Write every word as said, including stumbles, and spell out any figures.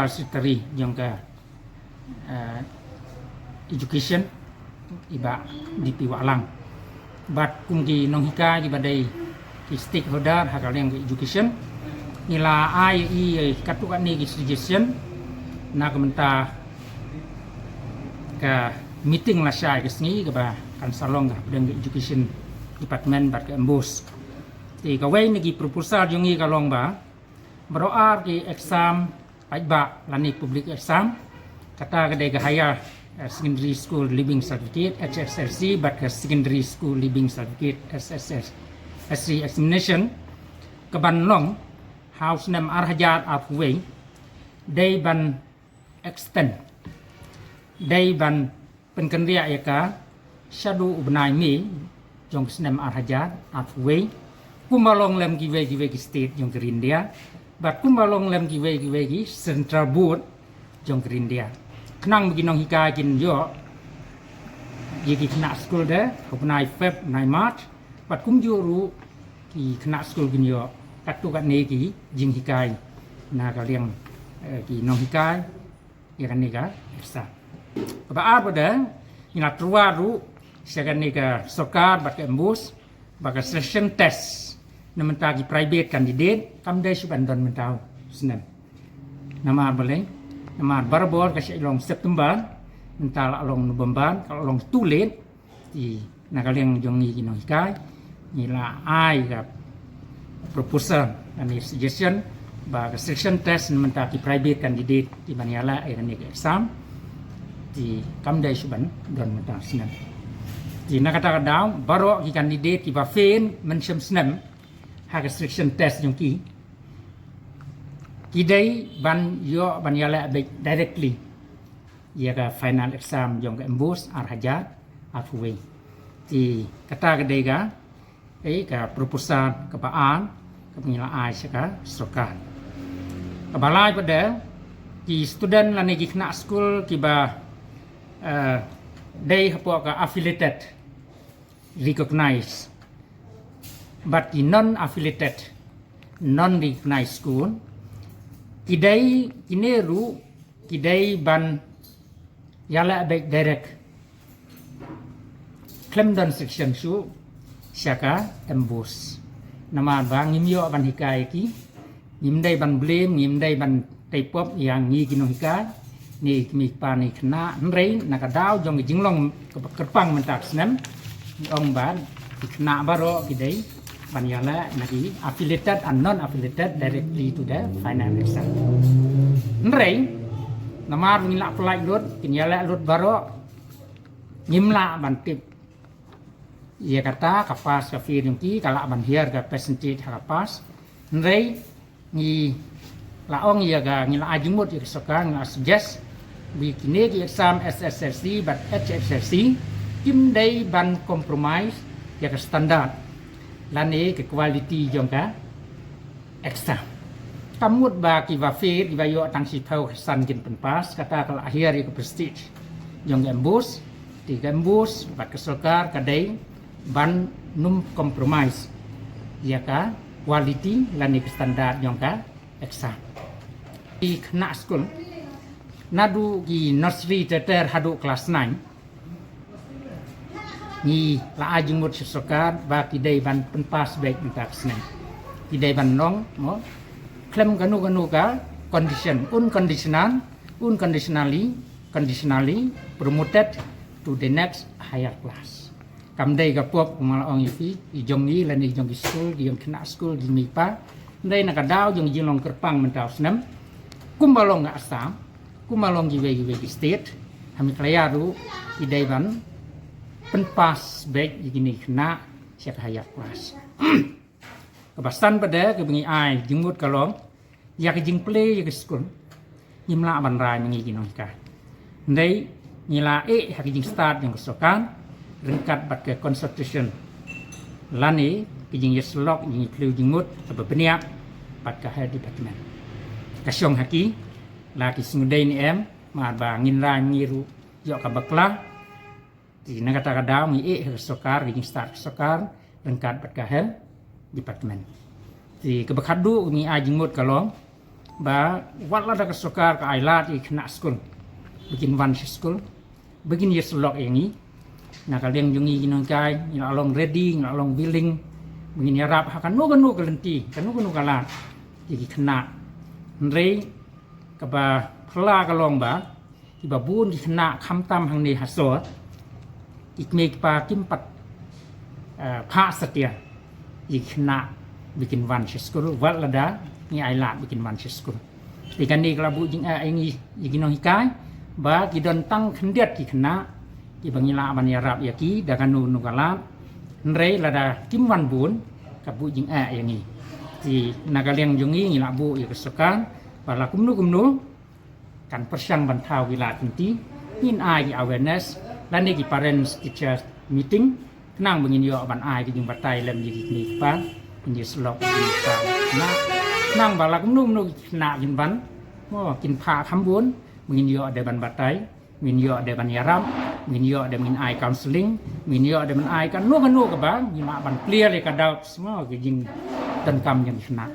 Secretary jong ka, eh, education, i Bah D P Wahlang. Bad kum ki nonghikai kiba dei ki stakeholder ha ka liang ka education, ngi la ai i katto katne ki suggestion na ka bynta ka meeting lashai ka sngi kaba kan sa long ha pdeng ka education department bad ka MBOSE. Te kawei na ki proposal jong ngi ka long ba baroh ar ki exam paidbah lane public exam, kata ka dei ka Higher, eh, Secondary School Leaving Certificate, H S L C, bad ka Secondary School Leaving Certificate, S S L C examination, ka ban long ha u snem ar hajar arphew wei, dei ban extend, dei ban pynkynriah ïa ka shaduh u bnai May jong ka snem ar hajar arphew wei, kumba long lem kiwei kiwei ki state jong ka Ri India, bad kumba long lem kiwei kiwei ki central board jong ka Ri India. Khnang ba ki nonghikai kin ïoh ïa ki khynnah skul de ha u bnai Feb, bnai March, bad kumjuh ruh ki khynnah skul kin ïoh katto katne ki jinghikai na ka liang, eh, ki nonghikai ïa kane ka exam. Kaba ar pat de, ngi la tyrwa ruh sha kane ka sorkar bad ka MBOSE ba ka selection test na bynta ki private candidate kam dei shuh ban don mynta u snem. Namar balei? Namar barabor ka shah long September, mynta la long November, ka la long too late. Te na ka liang jong ngi ki nonghikai, ngi la ai ka proposal lane suggestion ba ka selection test na bynta ki private candidate kiban ïaleh ïa kane ka exam, te kam dei shuh ban don mynta u snem. Te na kata ka daw baroh ki candidate kiba fail mynshem snem ha ka selection test jong ki, ki dei ban ïoh ban ïaleh beit directly ïa ka final exam jong ka MBOSE ar hajar arphew wei. Te kata ka dei ka, eh, ka proposal kaba ar kaba ngi la ai sha ka sorkar. Kaba lai pat de, ki student lane ki khynnah skul kiba, eh, dei hapoh ka affiliated, recognized, bad ki non affiliated, non recognized school, ki dei, kine ruh ki dei ban ïaleh beit direct khlem don selection shuh sha ka MBOSE. Namar ba ngim ïoh ban hikai ki, ngim dei ban blame, ngim dei ban tei pop ïa ngi ki nonghikai, ne ki mei ki pa ne ki khynnah, hynrei na ka daw jong ka jinglong kaba kyrpang mynta ka snem, ngi ong ba ki khynnah baroh ki dei ban ïaleh na ki affiliated and non affiliated directly to the final exam. Hynrei namar ngi la pynlait lut, kin ïaleh lut baroh, ngim lah ban tip ïa kata ka pass ka fail jong ki, ka lah ban hiar ka percentage ha ka pass. Hynrei ngi la ong ïa ka, ngi la ai jingmut ïa ka sorkar, ngi la suggest ba kine ki exam SSLC bad HSLC kim dei ban compromise ïa ka standard lane ka quality jong ka exam. Kam mut ba kiba fail, kiba ïoh tang shiphew khatsan kin pynpass, kata ka la hiar ïa ka prestige jong ka MBOSE. Te ka MBOSE bad ka sorkar ka dei ban nym compromise ïa ka quality lane ka standard jong ka exam. Ki khynnah skul naduh ki nursery ter ter haduh class nine, ngi la ai jingmut sha sorkar ba ki dei ban pynpass beit mynta ka snem. Ki dei ban long, mo, khlem kano kano ka condition, unconditional, unconditionally, conditionally promoted to the next higher class. Kam dei ka pop, kumba la ong ïa phi, i jong ngi lane i jong ki skul, i jong ki khynnah skul, ki mei pa. Dei na ka daw jong i jinglong kyrpang mynta u snem, kumba long ka Assam, kumba long kiwei kiwei ki state, ha Meghalaya ruh ki dei ban pynpass beit ïa kine ki khynnah sha ka higher class. Kaba san pat de kaba ngi ai jingmut ka long, ïa ka jingplie ïa ka skul ngim lah ban rai ma ngi ki nonghikai. Hynrei ngi la ïeh ha ka jingstad jong ka sorkar ryngkat bad ka consultation lane ka jingïasyllok, jingïakhliew jingmut kaba bniah bad ka health department. Ka shong ha ki la ki sngewdei ne em, namar ba ngin rai ma ngi ruh ïoh ka bakla. Te na kata ka daw ngi ïeh ha ka sorkar, ka jingstad ka sorkar ryngkat bad ka health department. Te kaba khatduh ngi ai jingmut ka long, ba wat lada ka sorkar ka ai lad ïa ki khynnah skul ba kin wan sha skul, ba kin ïasyllok ïa ngi. Na ka liang jong ngi ki nonghikai ngi la long ready, ngi la long willing ba ngin ïarap ha kano kano ka lynti, kano kano ka lad ïa ki khynnah. Hynrei kaba phylla ka long ba kiba bun ki khynnah khamtam hangne ha sor, ki kmie ki kpa kim pat, eh, phah satia ïa ki khynnah ba kin wan sha skul wat lada ngi ai lad ba kin wan sha skul. Te kane ka la buh jingeh ïa ngi, ïa ki nonghikai, ba ki don tang khyndiat ki khynnah kiba ngi lah ban ïarap ïa ki da kano kano ka lad. Hynrei lada kim wan bun ka buh jingeh ïa ngi. Te na ka liang jong ngi ngi la buh ïa ka sorkar ba la kumno kumno kan pyrshang ban thaw ki lad ki lynti, ngin ai ki awareness lane ki parents teachers meeting, khnang ba ngin ïoh ban ai ki jingbatai lem ïa ki kmie ki kpa, ngin ïasyllok ïa ki kmie ki kpa. Khnang, khnang ba la kumno kumno ki khynnah kin wan, mo, kin phah kham bun, ba ngin ïoh de ban batai, ngin ïoh de ban ïarap, ngin ïoh de ban ai counselling, ngin ïoh de ban ai kano kano kaba ngin lah ban clear ïa ka doubts, mo, ki jingdonkam jong ki khynnah.